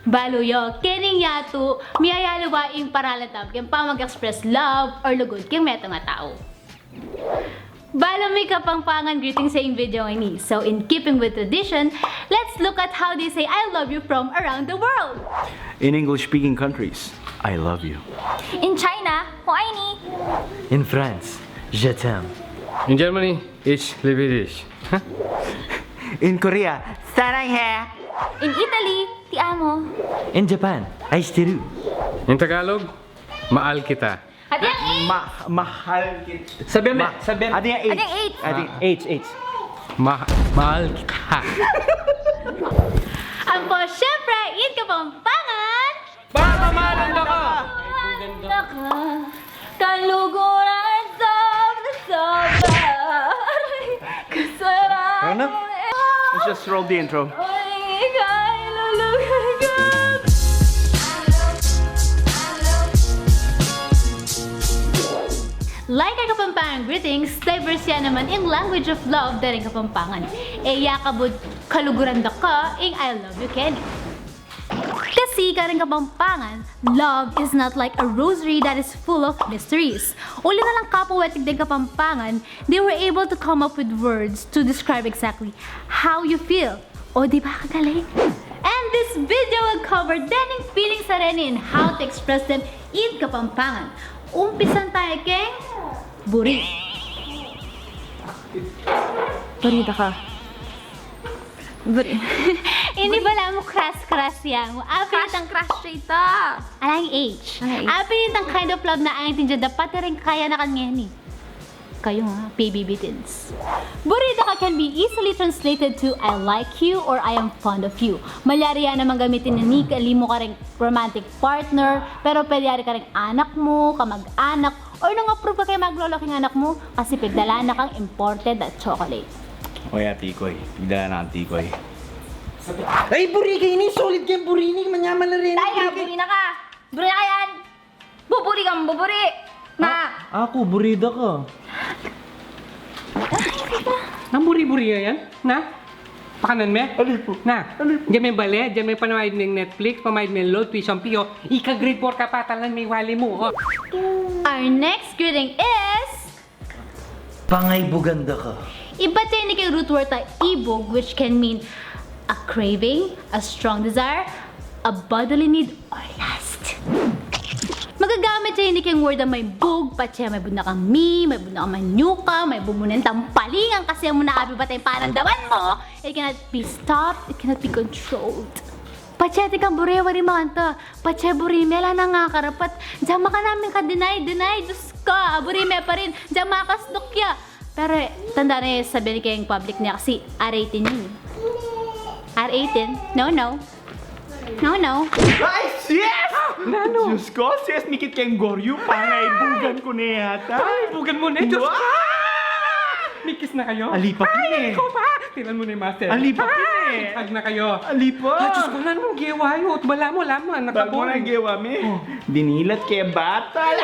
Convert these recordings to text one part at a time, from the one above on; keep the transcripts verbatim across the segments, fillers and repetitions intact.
Balu yu, keni ing yatu, miyayaliwa ing paralan tamu keng pamag-express love or lugud keng metung a tau. Balu mi Kapampangan greetings sa ing video ini. So, in keeping with tradition, let's look at how they say "I love you" from around the world. In English-speaking countries, "I love you." In China, 我爱你. In France, "Je t'aime." In Germany, "Ich liebe dich." In Korea, "사랑해." In Italy, "Ti amo." In Japan, "Aishiteru." In Tagalog, "Mahal kita." At yang eight. Ma-, mahal kita. Sabihan mo, ma-, sabihan mo. At yang eight. At yang eight. At yang eight, eight. Ma-, mahal kita. Ampo, syempre, in Kapampangan. Pamamalanda ka! Pamamalanda ka. Kaluguran sobra-sobra. Aray, kasarap. Ano na? Let's just roll the intro. Aray, ika'y lulugan ka. Like our Kapampangan greetings, diverse ya naman ing language of love deng Kapampangan. E ya kabud kaluguran da ka ing "I love you" keni. Kasi kareng Kapampangan, love is not like a rosary that is full of mysteries. Uli na lang kapoetic deng Kapampangan, they were able to come up with words to describe exactly how you feel. O, di ba kagaling? And this video will cover deng feelings a reni and how to express them in Kapampangan. Umpisan taya keng buri. Buri da ka. Buri. Ini bala mu crush-crush ya mu. Apin itang crush-crush ita. Alang age. Alang age. Apin itang kind of love na aintindian da pati ring kayanakan ngeni. Kayu nga, P B B teens. Buri da ka can be easily translated to "I like you" or "I am fond of you." Malyari ya namang gamitin ini keni mu kareng romantic partner, pero pwede ya rin kareng anak mu, kamag-anak, or nung approve ka keng maglolo king anak mu, kasi pigdala na kang imported a chocolate. O ya, tikoy. Pigdala na kang tikoy. Ay, buri ka ini, solid keng buri ini, manyaman na rin. Tay, buri na ka. Buri na ka yan. Buburi kang buburi. Na. A-, aku, buri da ka. Nang buri-buri ya yan? Na? Pakanan me? Ali pu. Na. Ali pu. Diyan me bale, diyan me pamaid meng Netflix, pamaid meng load, tuition fee, o. Ika grade four ka pa, talan me wali mu, o. Our next greeting is pangaibugan da ka. Ibat ya ini keng root word a ibug, which can mean a craving, a strong desire, a bodily need, or lust. Magagamit ya ini keng word a maibug, patse maibug na kang mi, maibug na kang manyuka, maibug mu neng tampalingan kasi mu na abi bata ing panandaman mu. It cannot be stopped, it cannot be controlled. Patse atin kang buri, wari makanta. Patse buri me, ala nang akarapat. Diyan makanaming ka-deny, deny, Diyos ka. Buri me pa rin. Diyan makasduk ya. Pero, tanda ne, sabian keng public ne kasi R eighteen yan. R eighteen? No, no. No, no. Ay, sis! Nanu? Diyos ko, sis, mikit keng goryu, pangaibugan ku ne yata. Pangaibugan mu ne, Diyos ko! Mikis na kayu? Alipa pin e. Ay, ikaw pa! Tingnan mo na yung master. Alipa pin e. Ay, hug na kayu. Alipa. Ay, Diyos ko, nanu mung gewa yu? Bala mu, ala mu, nakaboring. Bago na gewa mi. O. Dinilat ke bata.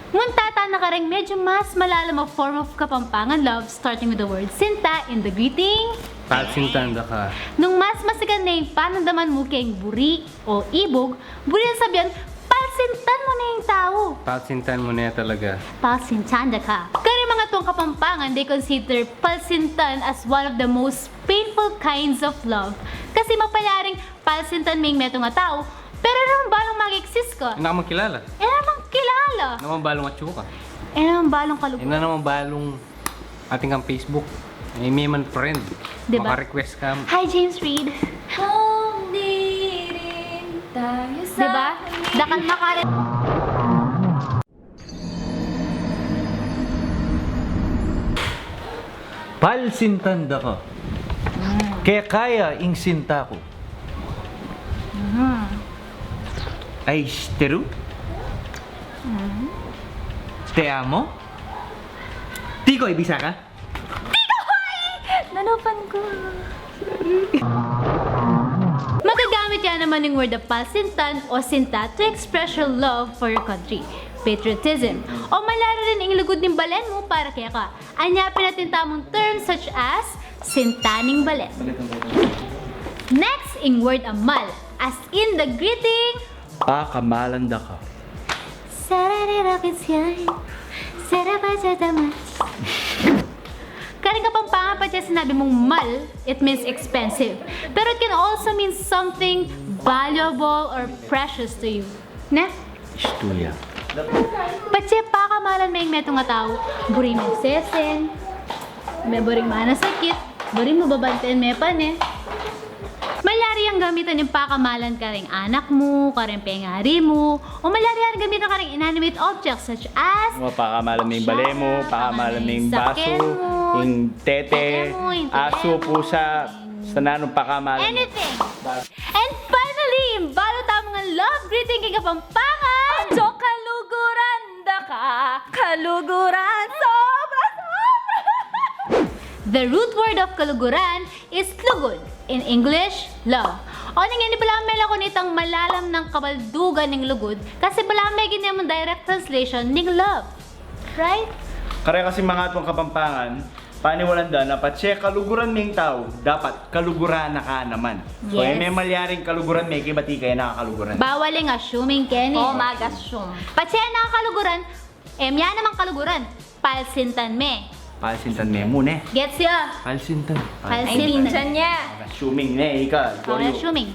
Munta tana kareng medyo mas malalam a form of Kapampangan love, starting with the word sinta in the greeting. Palsintan da ka. Nung mas masikan ne ing panandaman mu keng buri o ibug, buri nang sabian, palsintan mu ne ing tau. Palsintan mu ne talaga. Palsintan da ka. Kareng mga tuang Kapampangan, they consider palsintan as one of the most painful kinds of love. Kasi mapalyaring palsintan me ing metung a tau, pero e na naman balung mag-exist ka. E na ka man kilala. E na naman kilala. E na naman balung atsu ka. E na naman balung kaluguran. E na naman balung atin kang Facebook. E, mie man friend. Diba? Maka-request ka. Hi, James Reid. Kung di rin tayo sa... Diba? Dakan makare- Palsintan da ka. Mm. Kekaya ing sinta ku. Mhm. Aishiteru? Mhm. Te amo? Tikoy, bisa ka? Tikoy! Nanopan ku. Magagamit ya naman ing word a palsintan o sinta to express your love for your country, patriotism, o malyari rin ing lugud ning balen mu para keka. Anya pin atin tamung terms such as sinta ning balen. Next ing word a mal, as in the greeting. Pakamalan da ka. Sararira kitsyan, sarabajadamas. Karing Kapampangan, patse sinabi mung mal, it means expensive. Pero it can also mean something valuable or precious to you. Ne? Istuya. Patse pakamalan me ing metung a tau, buri meng sesen, me buri manasakit, buri mu babanten me pa, ne? Malyari yang gamitan ing pakamalan karing anak mu, karing pengari mu, o malyari yang gamitan karing inanimate objects such as Wa, pakamalan me ing bale mu, pakamalan me ing basu, ing tete, asu, pusa, basta nanung pakamalan. Anything. And finally, ing balu tamung love greeting king Kapampangan. Atyu, kaluguran da ka, kaluguran sobra-sobra. The root word of kaluguran is lugud. In English, love. O, ning ini balamu melaku nitang malalam nang kabaldugan ning lugud, kasi balamu meging ne mung direct translation ning love. Right? Kare kasi mangatung Kapampangan, paniwalan da na patse kaluguran me ing tau, dapat kaluguran na ka naman. So, yes, e me malyaring kaluguran me ke, bati ke na kaluguran. Bawal ing assuming, Kenny. O, mag-assume. Patse na kaluguran, e, mya namang kaluguran. Palsintan me. Palsintan me mu, ne? Gets ya? Palsintan. Palsintan. Ay, pinsan niya. Assuming, ne, ika. Assuming.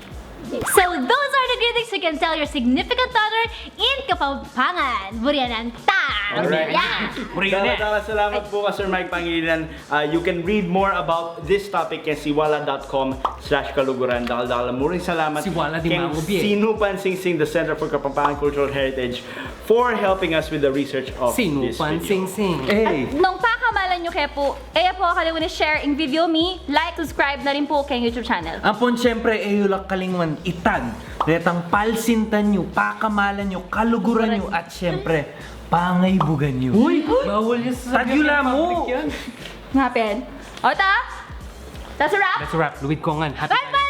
So, those are the greetings you can tell your significant other in Kapampangan. Buri ya nang ta. Alright. Yeah. Buri ya. Dala-dala, salamat pu ka Sir Mike Pangilinan. Uh, you can read more about this topic king siwala dot com slash kaluguran. Dala-dala, muring salamat king Sinupan Singsing, the Center for Kapampangan Cultural Heritage, for helping us with the research of this video. Sinupan Singsing. Hey. At nung pakamalan yu ke pu, e yu pu kalimutan i-share ing video mi, like, subscribe na rin pu king YouTube channel. Ampon siyempre, e yu la kalinguan i-tag detang palsintan yu, pakamalan yu, kaluguran yu, at siyempre, pangaibugan yu. Uy! Bawal yan sa Tag yu la mu. Public yan. Ngapin. O ta? That's a wrap. That's a wrap. Luid Kongan. Happy Bye-bye!